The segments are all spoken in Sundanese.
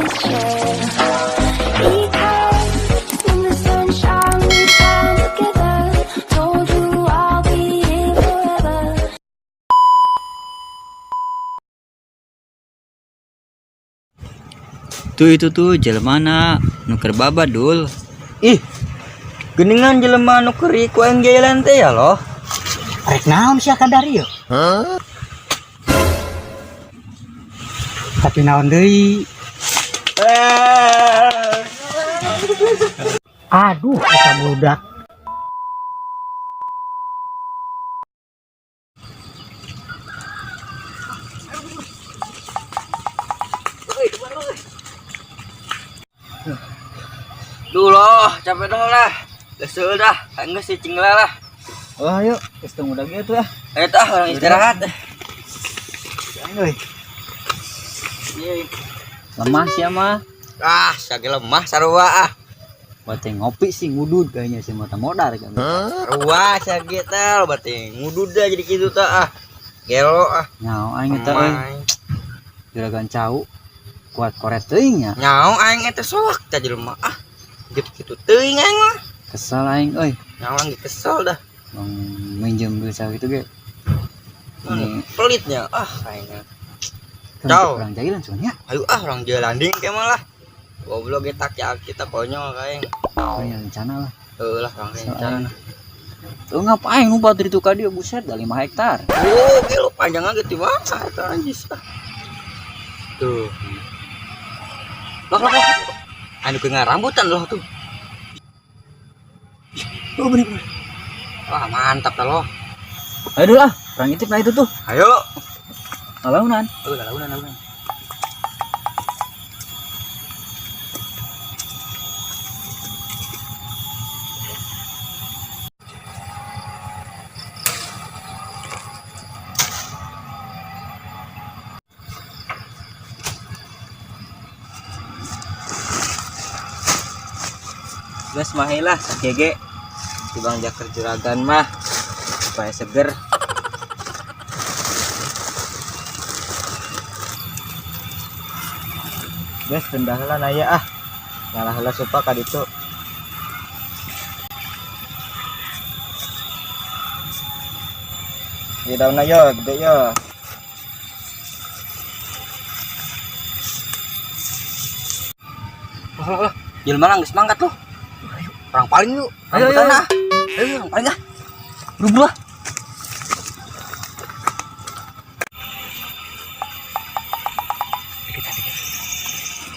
this chair. Because in the sunshine we shine together. Told you I'll be here forever. Tuh itu tuh jelema nu keur babad, Dul. Ih, geningan jelema nu keur ku aing jalan teh ya loh. Rek naon sia ka dieu? Tapi naon deui? Aduh, eta budak. Duh loh, capek dah lah. Geus dah, geus si cingla lah. Oh, ayo, geus teu udah gitu ah. Ayo tah orang istirahat. Euy, Lemah sia mah. Ah, sage lemah sarua ah. Buat ngopi sih ngudud kayaknya sih mata modal kan. Sarua sage teh berarti ngudud dah jadi kitu teh ah. Gelo ah. Nyaho aing eta euy. Juragan cau kuat koret teuing nya. Nyaho aing eta soak teh jelema ah. Gitu kitu teuing aing mah. Kesel aing euy. Nyaho aing kesel dah. Bang minjem duit cau itu ge. Ini Pelitnya ah aing. Cau. Orang jalan cuman ya. Ayo ah orang jalan ding ke malah. Goblok kita ya kita konyol kayak. Punya rencana lah. Heuh lah orang rencana. Tuh ngapain ngumpet dari tukar dia buset dah 5 hektar. Oh, gelo panjang aja di mana eta anjis. Tuh. Loh, loh, loh. Anu kena rambutan loh tuh. Oh bener bener. Wah, mantap dah loh. Ayo dulu ah, orang intip nah itu tuh. Ayo. Lalaunan. Oh, lalaunan, lalaunan. Geus mah lah sakege. Di Bang Jaker juragan mah supaya seger. Geus rendah heula naya ah. Ngalah heula supa ka ditu. Di daunna yo, gede yo. Loh, loh, loh. Jelema lah geus mangkat loh. Orang paling yuk. Ayo, ayo, Rambutan ah. Ayo, orang paling ah. Buru-buru ah.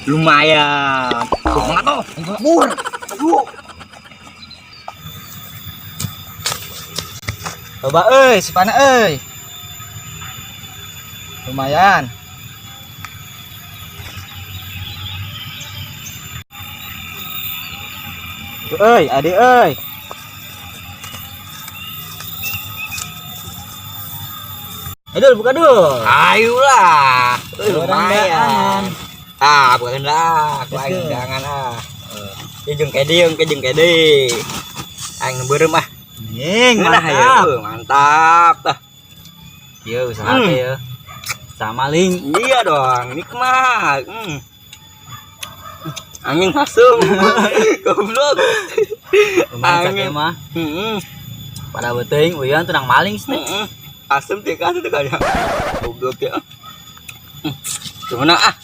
Lumayan. Tuh, mangkat tuh. Bur. Aduh. Coba euy, sipana euy. Lumayan. Tuh euy, adik euy. Aduh, buka dulu. Ayolah. Orang Lumayan. Ah, bukan lah. Aku aing undangan ah. Ieu jeung kede, jeung kede, jeung kede. Aing beureum ah. Ning, Ngeunah mantap. ya. Mantap tah. Iya usaha teh ya. Sama ling. Iya dong, nikmat. Angin hasum. Goblok. Lumayan Angin. sakit mah. Heeh. Pada beuteung uyan tunang maling sih. Heeh. Asem teh kasih teh kaya. Goblok ya. Gimana ah?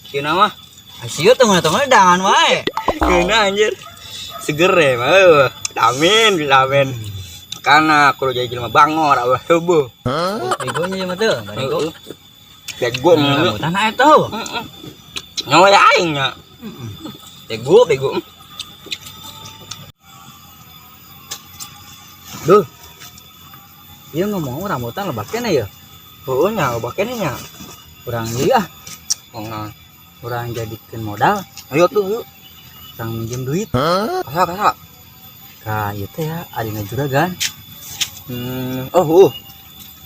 Kena mah. Asyik tuh temen dangan wae. Kena anjir. Seger ya mah. Vitamin, vitamin. Karena aku jadi jelema bangor awah subuh. Begonya mah tuh, bego. Bego mulu. Rambutan eta. Heeh. Nyawa ya aing nya. Bego, bego. Duh. Iya ngomong rambutan lebak kene ya. Heeh nya, lebak kene nya. Urang ieu ah. Wong naon? Urang jadikeun modal. Ayo tuh, yuk. Urang minjem duit. Kasa, kasa. Ka ieu teh ya adina juragan. Oh,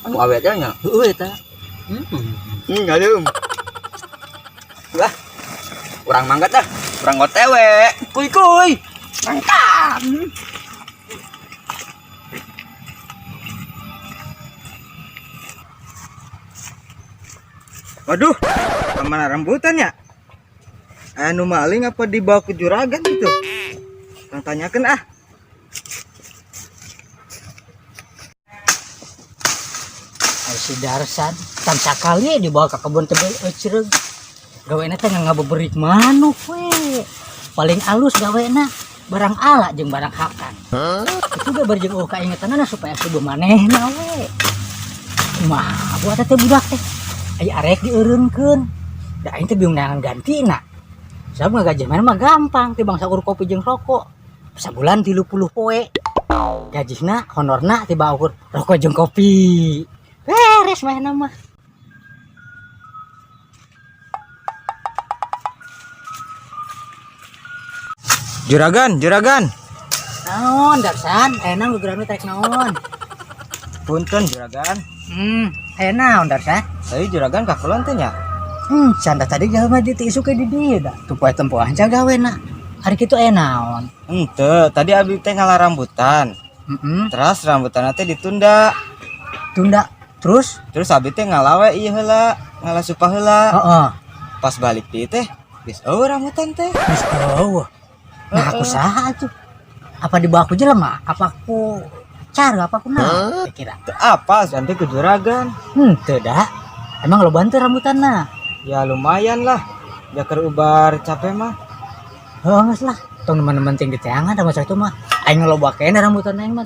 Anu awet nya. Heueuh eta. Aduh. Wah. Urang mangkat dah. Urang OTW. Kuy kuy. Mantap. Waduh, kemana rambutan ya? Anu maling apa dibawa ke juragan gitu? Kang tanyakan ah. Ai si Darsan tan sakali dibawa ke kebun tebel ecreug. Gawena teh ngabeberik manuk we. Paling alus gawena barang ala jeung barang hakan. Itu ge bari jeung eueuh kaingetanana supaya subuh manehna we. Kumaha buat teh budak teh. Aya arek dieureunkeun. Da aing teh bingung neangan gantina. Sabab ngagaji maneh mah gampang teh bangsa ukur kopi jeung rokok. Sabulan 30 poe. Gajihna honorna tiba ukur rokok jeung kopi. Beres mah nama. Juragan, juragan. Naon Darsan, aya naon gegeran tarik naon? Punten juragan. Aya naon Darsan? Tadi juragan ka kulon teh nya. Canda tadi jelema di teh isuk di dieu da. Tuh poe tempoan jagawena. Hari kitu aya naon? Henteu, tadi abi teh ngala rambutan. Heeh. Terus rambutan teh ditunda. Tunda. Terus? Terus abi teh ngalawe ieu heula, ngala supah heula. Heeh. Pas balik di teh geus eueuh rambutan teh. Geus eueuh. Nah, aku saha atuh? Apa dibawa ku jelema? Apa ku cara apa ku naon? Kira. Teu apa sampai ke juragan. Teu da. Emang lo bantu rambutanna? Ya lumayan lah. Jakar ubar capek mah. Heuh geus lah. Tong teman-teman ting diteangan da masa itu mah. Aing loba keneh rambutan aing mah.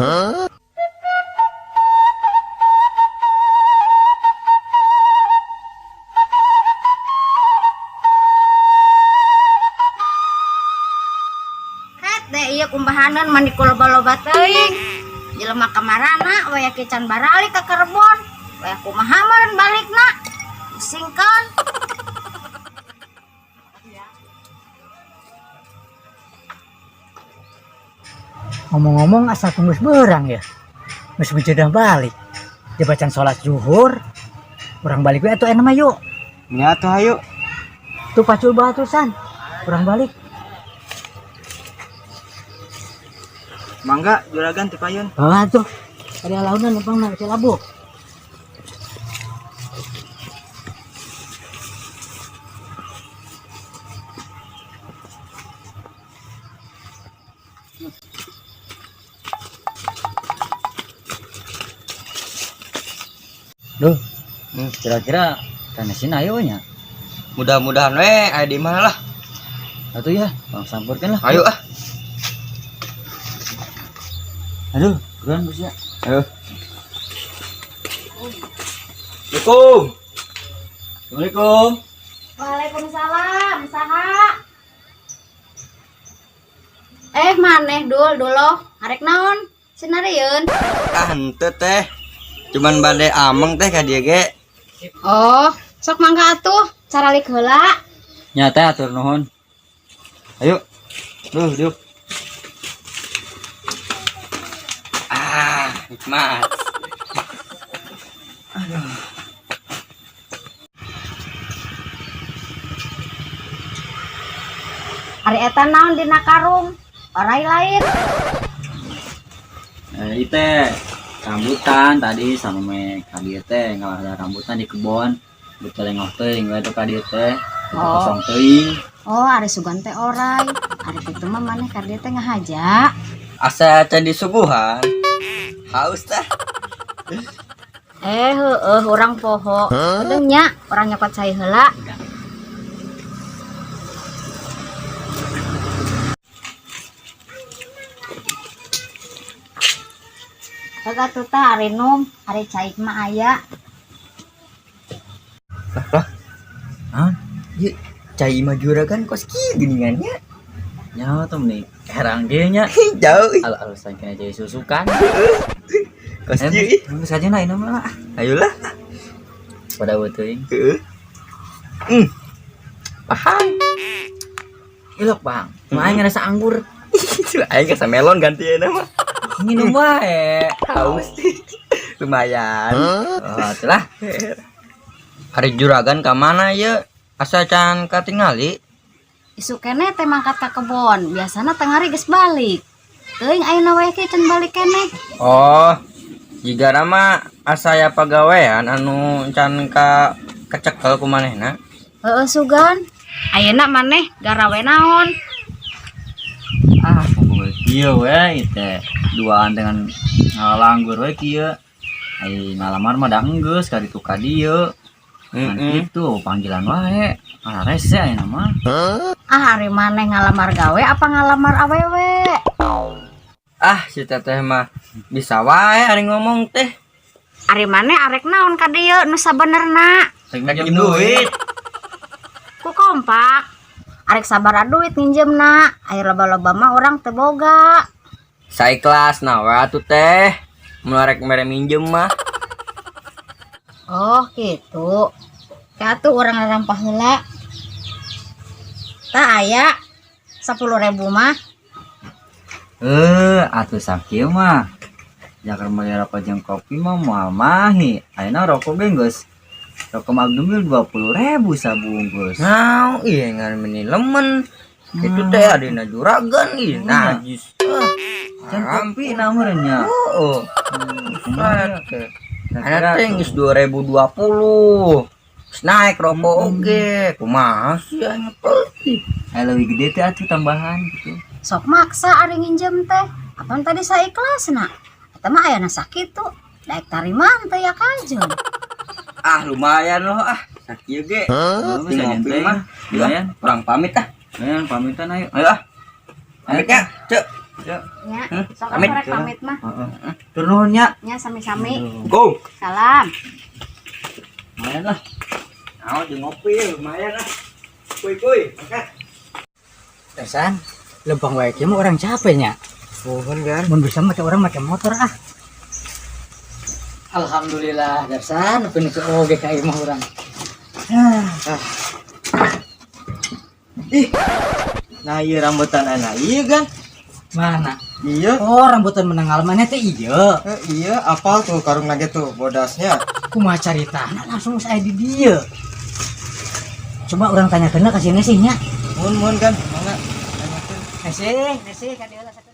Hete ieu kumbahanan mandi ku loba-loba teuing. Jelema kamarana waya kican baralik ka kerebon. Waya kumaha meureun balikna. Singkeun. Ngomong-ngomong asal geus beurang ya. Geus bejedah balik. Dia bacan sholat zuhur. Urang balik we atuh enak mah yuk. Nya atuh hayu. Tuh pacul batusan. Urang balik. Mangga juragan teu payun. Ah tuh. Ada launan numpang na kecil labu. Duh, kira-kira tanesin ayo nya. Mudah-mudahan we aya di mana lah. Atuh ya, bang sampurkeun lah. Ayo ah. Aduh, buruan bos ya. Ayo. Assalamualaikum. Assalamualaikum. Waalaikumsalam, saha? Maneh dul duloh, arek naon? Sinarieun. Ah, henteu teh. Cuman bade ameng teh ka dieu ge. Oh, sok mangga atuh, caralik heula. Nya teh atur nuhun. Ayo. Duh, diuk. Ah, nikmat. Ari eta naon dina karung? Orai lain. Ite rambutan tadi sama me ka dieu teh ngalah rambutan di kebon. Betul lengoh teuing we tuh ka dieu teh. Oh. Kosong teuing. Oh, ari sugan teh orai. Ari kitu mah maneh ka dieu teh ngahaja. Asa can disuguhan. Haus teh. Heueuh urang poho. Udah nya, urang nyokot cai heula. Heeh tuh tah ari num, ari cai mah aya. Lah, lah. Naon? Ieu cai mah juragan kos kieu geuningan nya. Nyawa tuh meni herang ge nya. Jauh ih. Al-alusan kena jadi susukan. Kos kieu ih. Geus aja nah ini mah lah. Ayolah. Pada teuing. Heeh. Pahang. Ilok, Bang. Mah aing ngerasa anggur. Aing kasa melon ganti ayeuna mah. Minum wae. Haus. Lumayan. Oh, itulah. Ari juragan ka mana ieu? Asa can katingali. Isuk keneh teh mangkat ka kebon, biasana tengah hari geus balik. Teuing ayeuna wae ke can balik keneh. Oh, jiga mah asa aya pagawean anu can ka kecekel ku manehna. Heeh sugan, Ayeuna maneh garawe naon? Ah, pokoknya kieu we teh. Duaan dengan ngalanggur we kieu. Ai ngalamar mah da enggeus ka ditu ka dieu. Kan gitu panggilan wae. Ah, rese ayeuna mah. Ah, ari maneh ngalamar gawe apa ngalamar awewe? Ah, si teteh mah bisa wae ari ngomong teh. Ari maneh arek naon ka dieu nu sabenerna? Rek Minjem duit. Ku kompak. Arek sabaraha duit nginjemna? Ayo, loba-loba mah urang teu boga. Saikhlasna we atuh, Teh. Mun arek mere minjem mah. Oh, gitu. Ka atuh urang narampah heula. Tah, aya 10.000 mah. Eh, atuh sakieu mah. Jakar meuli rokok jeung kopi mah moal mahi. Ayeuna rokok ge geus. Rokok Magnum ge 20.000 sabungkus. Nah, iya ngan meni lemen. Itu teh adina juragan ih, najis. Ah, Can kopi namanya. Oh. Kumaha? Ayeuna teh geus 2020. Geus naik rokok oge. Kumaha sih aya peutih. Aya leuwih gede teh atuh tambahan gitu. Sok maksa ari nginjem teh. Apaan tadi saikhlasna? Eta mah ayana sakitu. Daek tariman teh ya kajeun. Ah, lumayan loh ah. Sakieu ge. Oh, Ti bisa ngopi nyantai. mah. Lumayan. Urang pamit ah. Lumayan pamitan, ayo. Ayo ah. Pamit ya, Cek. Nya, sok Pamit. atuh rek pamit mah. Heeh. Tur nuhun nya. Nya, sami-sami. Go. Salam. Lumayan lah. Nah, jeung ngopi lumayan lah. Kuy kuy, angkat. Darsan, lempang wae kieu mah urang capeknya. Mohon kan. Mun bisa make urang make motor ah. Alhamdulillah, Darsan, nepi ka oge ka imah urang. Ah, Ih. Nah, iya rambutan anak iya kan? Mana? Iya. Oh, rambutan menang mana teh iya. Eh, iya, apal tuh karung nugget tuh bodasnya. Kumaha caritana langsung saya di dieu? Coba urang tanyakeun ka sini sih nya. Mohon mohon kan, mangga. Tanyakeun. Nesih, nesih ka dieu lah sakeun.